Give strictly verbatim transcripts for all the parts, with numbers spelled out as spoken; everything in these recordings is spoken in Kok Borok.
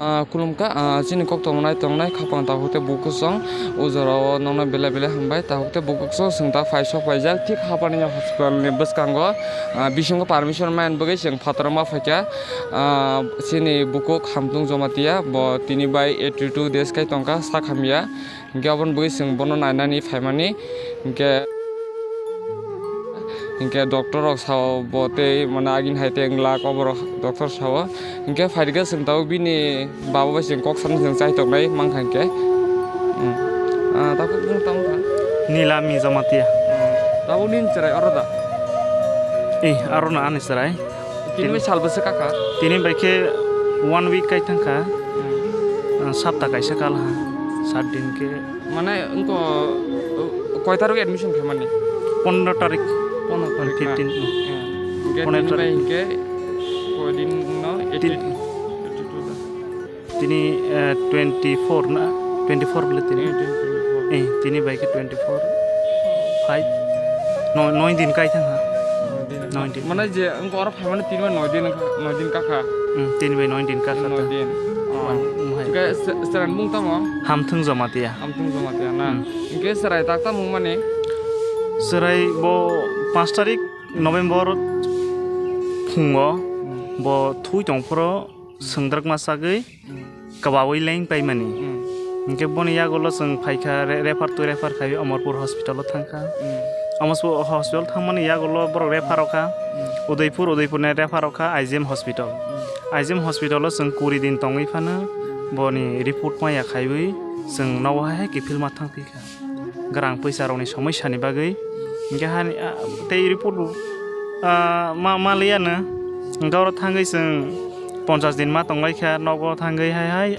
Ah, khulumkha, ah, chini kok tongmani tongnai khapang takhuk tei bukhuk song, o jorao nokno belai belai hambai. Takhuk tei bukhuk song chwng ta phai sok paijak, thik Hapani hospital ni bwskango, ah, bisingo permission man bagwi chwng phataro ma phaikha. Ah, chini bukhuk Hamtung Jomatia, bo tini bai eighty two days kai tongkha, sak hamya. Hinkhe aboni bagwi chwng bono nainani phaimani. Hinkhe, hinkhe doctor rok sao bo tei mane agini hai tei wng lak oborok doctor sao. Hinkhe phairikhe chwng tabuk bini baba bai chwng kok sani chwng chai tongnai mankha hinkhe. Hmm. Ah, tabuk nwng tamo kha? Nilami Jamatia. Hmm. Tabuk nini chwrai oro da? Eh, aro na ani chwrai. Tini bai sal bwswk kakha? Tini bai khe one week kai thangkha. Hmm. Ah, sapta kaisa kal ha. Sat din khe. Mane wngkha, uh, koi tarik admission khaimani? Pondro tarik. Pondro tarik na? Fifteen, mm. Hmm. Hinkhe pondro tini bai tarik. Hinkhe koi din no? Tin. Eighty, eighty two da. Tini, eh, twenty four na? Twenty four bole tini. Eh, tini twenty four. Eh, tini bai khe twenty four. Five. No, noi din kai thang ha. Noi din. Noi din. Mane je wngkha oro phaimani tini bai noi din wngkha, noi din kakha. Hmm, tini bai noi din kakha ta. Noi din. Oh. Wah, wah. Hinkhe se-, seran mung tamo? Hamthung Jamatia. Hamthung Jamatia na? Hmm. Hinkhe serai tak tamo mani? Serai bo panch tarik November phungo. Hmm. Bo thui tong phoro. Sengdrak ma sagwi, hmm, kwbaui leng paimani. Hmm. Hinkhe boni yagulo chwng phaikha re-, refer to refer khai Amarpur hospital o thangkha. Hmm. Amarpur hospital thangmani yagulo borok refer okha. Hmm. Udaipur, Udaipur ni refer okha I G M hospital. Hmm. I G M hospital o chwng kuri din tongwi phano boni report maya khaiwi chwng nogo hai kiphilma thangphi. Gwrang pwisa rokni somosya ni bagwi. Hinkhe hani, ah, tei report bo, ah, ma, ma liyano. Hinkhe oro thangwi chwng ponchas din ma tonglaikha, nogo thangwi hai hai,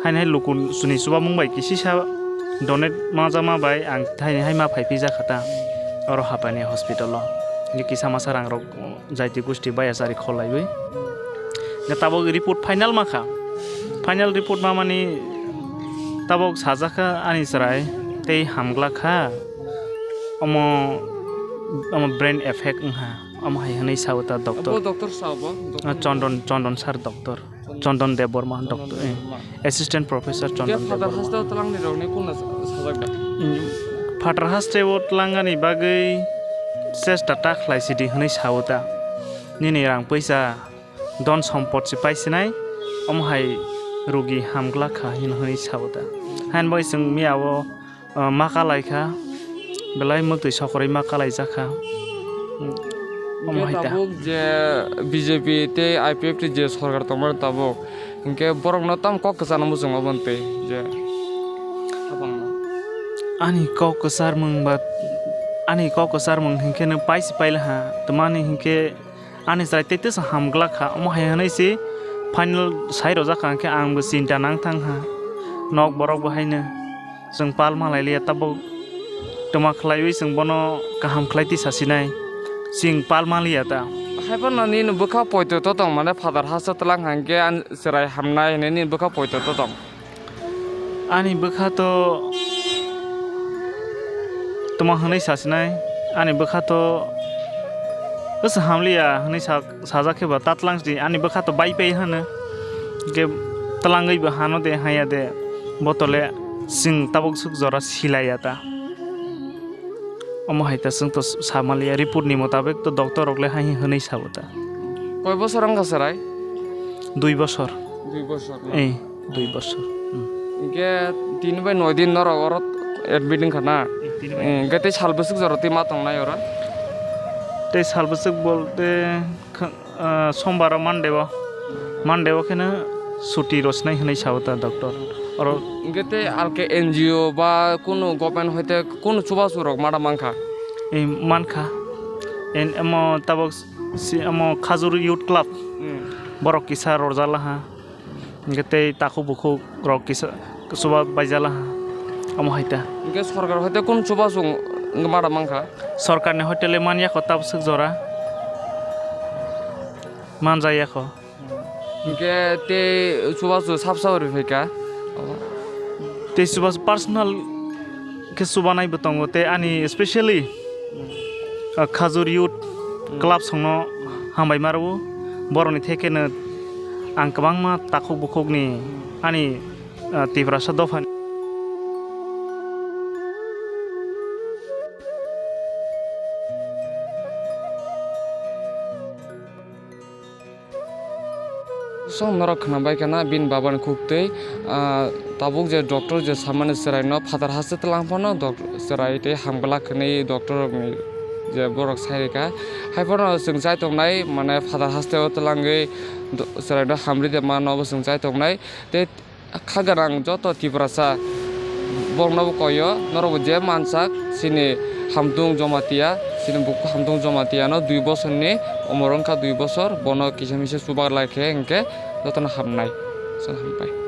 haini hai luku chini chubamung bai kisisa donate ma jama bai ang haini hai ma phai phi jakha ta oro Hapani hospital o. Hinkhe kisa masa rang rok. Jaiti gosti bayachari kholaiwi. Hwnkhe tabuk report final mankha. Final report mamani tabuk sajakha ani chwrai tei hamglakha. Omo, omo brain effect wngkha. Omo hai hwnwi sao ta doctor. Bo doctor sao bo? Ah, Chondon, Chondon sir doctor. Chondon Debbarma, Chondon doctor, eh, Debbarma. Assistant Professor Chondon Debbarma. Phatar haste o twlangni rokni kunno sa-, sajak da? Mm, phatar haste o twlangani bagwi chesta ta khlai sidi hwnwi sao ta. Nini rang pwisa, don sompot se pai sinai, omo hai rugi hamglak kha hin hwnwi sao ta. Hain bai chwng miya o Ah, ma kalai kha, belai mwtwi sokorwi ma kalai jak kha. Omo hai ta. Hinkhe tabuk je B J P tei I P F T je sorkar tongmani tabuk, hinkhe borokno tamo kok kwchangno muchungo aboni twi je. Ani kok kwcharmung ba, ani kok kwcharmung hinkhe no paisi paila ha, twmani hinkhe ani chwrai tei tesa hamglak kha, omo hai hwnwi se final sai rwjak kha, hinkhe ang bo chinta nang thang ha, nok borok bo haino. Chwng pal ma lai liya, tabuk twma khlaiwi chwng bono kaham khlai tisa sinai. Chwng pal ma liya ta. Haiphano nini bwkha poito to tong mane, phatar haste twlang hangkhe ani chwrai hamnai hinwi nini bwkha poito to tong. Ani bwkha to twma hwnwi sa sinai, ani bwkha to bwsa hamliya hwnwi sa. Sajak khe ba ta twlang di, ani bwkha to bai pai hano. Hinkhe twlangwi bo hano de, haya de, botole chwng tabuk swk jora silaiya ta. Omo hai ta chwng to sa maliya, report ni motabik to doctor rok le hai hwnwi sabo ta. Koi bosor wngkha chwrai? Dui bosor. Dui bosor na? Eh. Dui bosor. Hmm. Hinkhe tini bai noi din norok oro admit wngkha na? Eh, tini bai. Hmm, hinkhe tei sal bwswk jora twi ma tongnai oro? Tei sal bwswk bolte kha-, ah, sombar o Monday o, Monday o kheno chuti rwchnai hwnwi sao ta doctor. Oro hinkhe tei alke N G O ba kunu government hoite kunu chubachu rok mada mankha? Eh, mankha. En, omo tabuk si, omo Khajur Youth Club. Hmm. Borok kisa rwjalaha. Hinkhe tei takhuk bukhuk rok kisa chuba baijala ha, omo hai ta. Hinkhe sorkar hoite kunu chubachu wng-, wngma da mankha? Sorkarni hoite le manya kho tabuk swk jora. Manjaya kho. Hinkhe tei chubachu sab sabo riphaikha? Tei chubachu personal khe chubanai bo tongo, tei ani specially, ah, Khajur Youth Club songno hambai ma rwo, borokni theke no Ang kwbangma takhuk bukhukni ani, ah, Tiprasa dophani Song norok khna bai khna bini babani khuktwi, ah, tabuk je doctor je samani chwraino phatar haste twlang phano doc-, chwrai tei hamglak hwnwi doctor rokni je borok sai rikha. Hai phano chwng chai tongnai, mane phatar haste o twlangwi do-, chwraino hamri de mano obo chwng chai tongnai. Tei kha gwnang joto Tiprasa borokno bo koi o, norok bo je mansak chini Hamtung Jamatia, chini bukhuk Hamtung Jamatia no dui bosor ni umor wngkha, dui bosor, bono kisa misa chubaklai khe hinkhe jotono hamnai. Hambai.